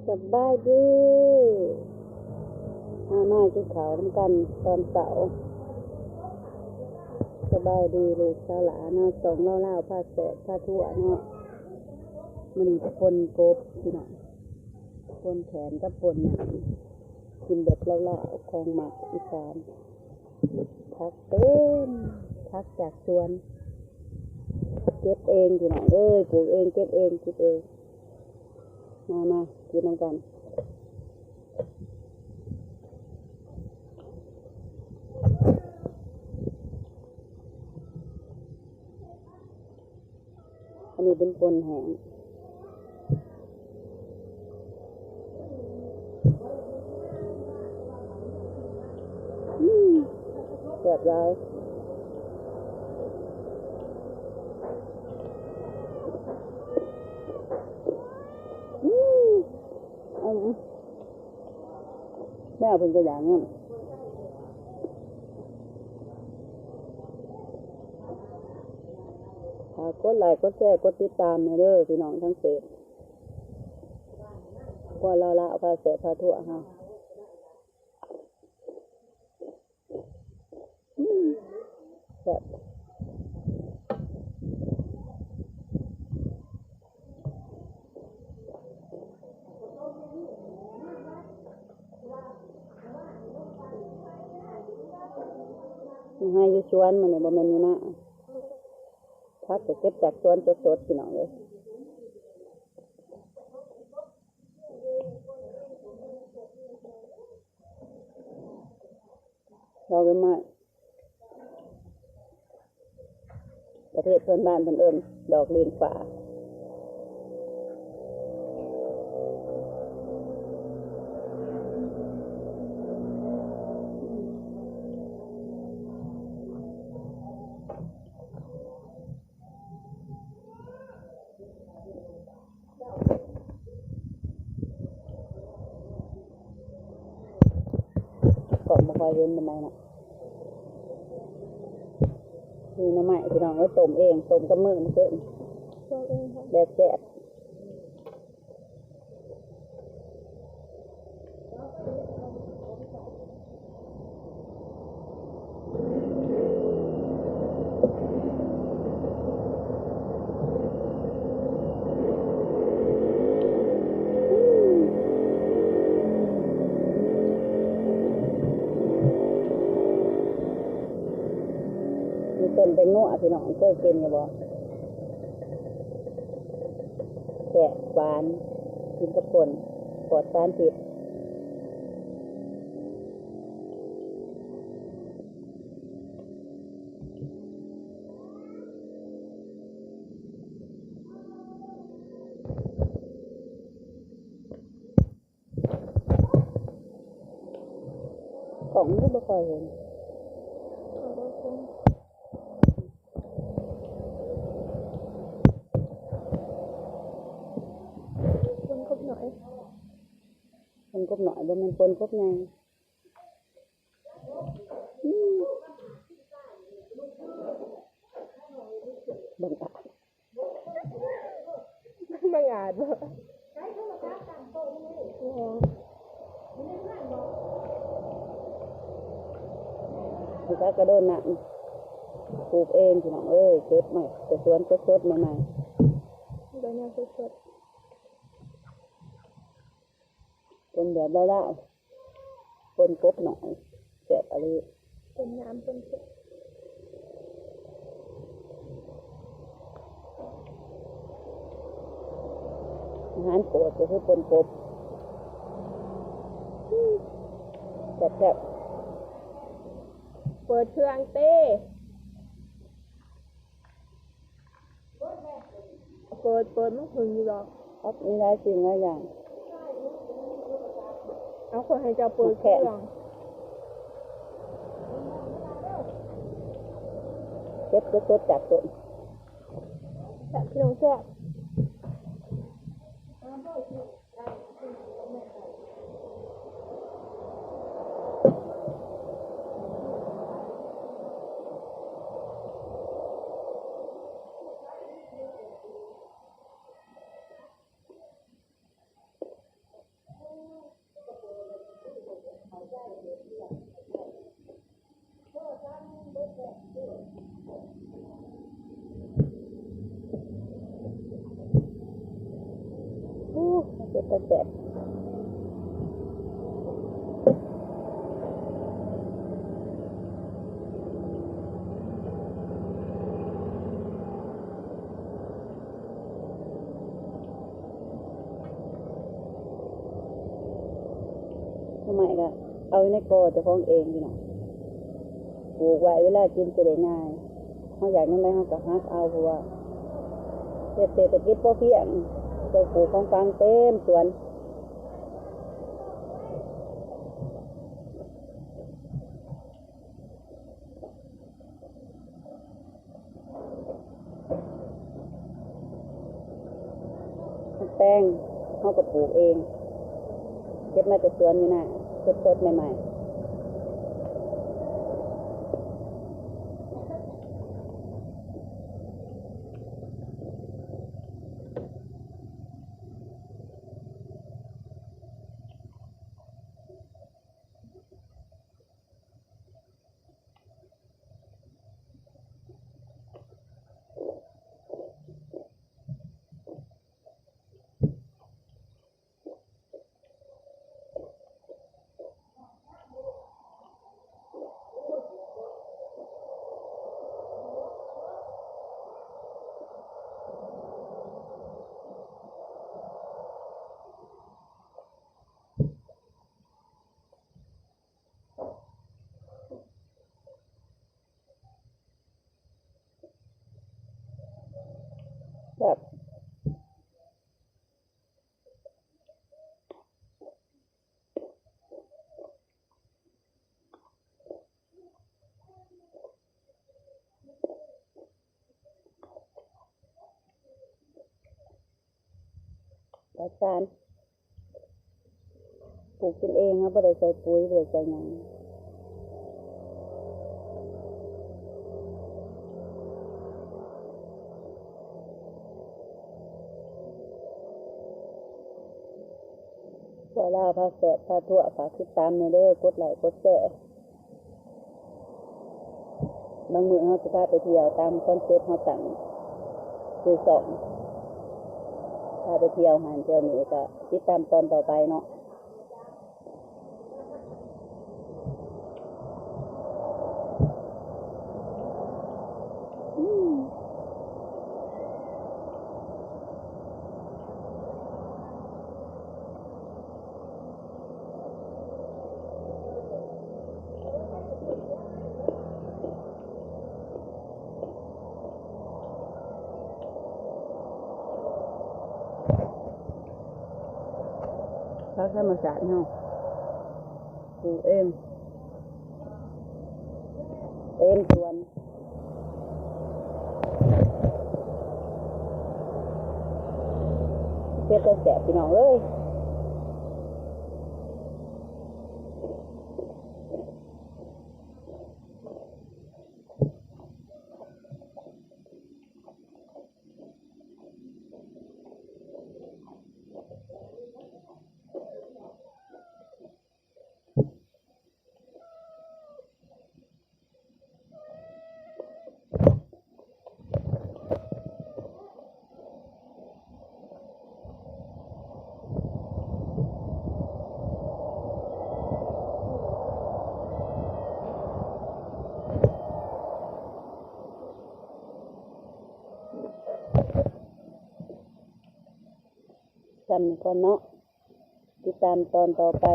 ສະບາຍດີ ມາ ມາກິນເຂົ້ານຳກັນຕອນເຊົ້າ. ສະບາຍດີລູກສາວຫຼ້າເນາະ ຊ່ອງລາວລາວພາແຊບພາທົ່ວເນາະ. ມື້ນີ້ກໍປົ່ນກົບພີ່ນ້ອງ ປົ່ນແຂນກັບປົ່ນຫຍັງ ກິນແບບລາວໆ ຂອງມັກອີສານ. ຜັກເຕັມ ຜັກຈາກສວນ ເກັບເອງພີ່ນ້ອງເອີຍ ປູກເອງ ເກັບເອງ ເກັບເອງ. ມາ ມາກິນນຳກັນ. ອັນນີ້ເປັນປົ່ນແຫ້ງ ອືມ ແຊບຫຼາຍ. ອືມ ແມວເພິ່ນກໍຢາກນຳ. ຝາກກົດໄລ ກົດແຊ ກົດຕິດຕາມແດ່ເດີພີ່ນ້ອງ ທາງເຟສ ຄົວລາວລາວພາແຊບພາທົ່ວເຮົາ. ອືມ ແຊບ. ຢູ່ໄຮ່ຢູ່ສວນ ມື້ນີ້ບໍ່ແມ່ນຢູ່ນາ. ຜັກກໍເກັບຈາກສວນສົດໆ ພີ່ນ້ອງເອີຍ. ດອກໄມ້ ປະເທດເພື່ອນບ້ານເພິ່ນເອີ້ນດອກລີນຟ້າ. ກໍບໍ່ຄ່ອຍເຫັນປານໃດເນາະ. ມີໜໍ່ໄມ້ພີ່ນ້ອງເອີຍ ຕົ້ມເອງ ຕົ້ມກັບມືມື້ຄືນ ແບບແຊບ. ມີຕົ້ນແຕງນົວ ພີ່ນ້ອງ ເຄີຍກິນຢູ່ບໍ່? ແຊບ ຫວານ ກິນກັບປົ່ນ ປອດສານພິດ. ກ້ອງມັນບໍ່ຄ່ອຍເຫັນ. ຄົນກົບໜ້ອຍ ຄົນກົບໜ້ອຍ ບໍ່ແມ່ນຄົນກົບໃຫຍ່. ອືມ ບັງອາດ. ບັງອາດບໍ່? ບໍ່. ມັນກໍກະໂດນນຳ ປູກເອງພີ່ນ້ອງເອີຍ ເກັບມາແຕ່ສວນສົດໆ ໃໝ່ໆ ໄດ້ແນວສົດໆ. ເປັນແບບລາວໆ ປົ່ນກົບໜ້ອຍ ແຊບອີ່ຫຼີ. ເປັນນ້ຳເປັນເຜັດ ອາຫານໂປດກໍຄືປົ່ນກົບ. ແຊບໆ. ເປີດເຄື່ອງເຕ. ເປີດ ເປີດ ມັນຂຶ້ນຢູ່ດອກ. ເອົາ ມີຫຼາຍສິ່ງຫຼາຍຢ່າງ. ເອົາ ຂ້ອຍໃຫ້ເຈົ້າເປີດເຄື່ອງ. ເກັບສົດໆ ຈາກຕົ້ນ. ແຊບ ພີ່ນ້ອງ ແຊບ. ໂອ້ ເປັນຕາແຊບ. ໜໍ່ໄມ້ກໍເອົາຢູ່ໃນກໍເຈົ້າຂອງເອງພີ່ນ້ອງ ປູກໄວ້ເວລາກິນຈະໄດ້ງ່າຍ. ເຮົາຢາກແນວໃດເຮົາກໍຫັກເອົາ ເພາະວ່າເຮັດເສດຖະກິດພໍພຽງ ເຈົ້າປູກຂອງຝາກເຕັມສວນ. ໝາກແຕງເຮົາກໍປູກເອງ ເກັບມາແຕ່ສວນຢູ່ນາ ສົດໆ ໃໝ່ໆ. ແຊບ. ປອດສານ ປູກກິນເອງ ເຮົາບໍ່ໄດ້ໃສ່ປຸ໋ຍ ບໍ່ໄດ້ໃສ່ຫຍັງ. ເພາະລາວພາແຊບພາທົ່ວ ຝາກຕິດຕາມແດ່ເດີ ກົດໄລ້ກົດແຊ. ບາງມື້ເຮົາຊິພາໄປທ່ຽວຕາມຄອນເຊັບເຮົາຕັ້ງຊື່ຊ່ອງ ພາໄປທ່ຽວຫັ້ນທ່ຽວນີ້ ກໍຕິດຕາມຕອນຕໍ່ໄປເນາະ. ຜັກທຳມະຊາດເຮົາປູກເອງ ເຕັມສວນ ເຮັດແຕ່ແຊບ ພີ່ນ້ອງເອີຍ. ສ່ຳນີ້ກ່ອນເນາະ ຕິດຕາມຕອນຕໍ່ໄປ.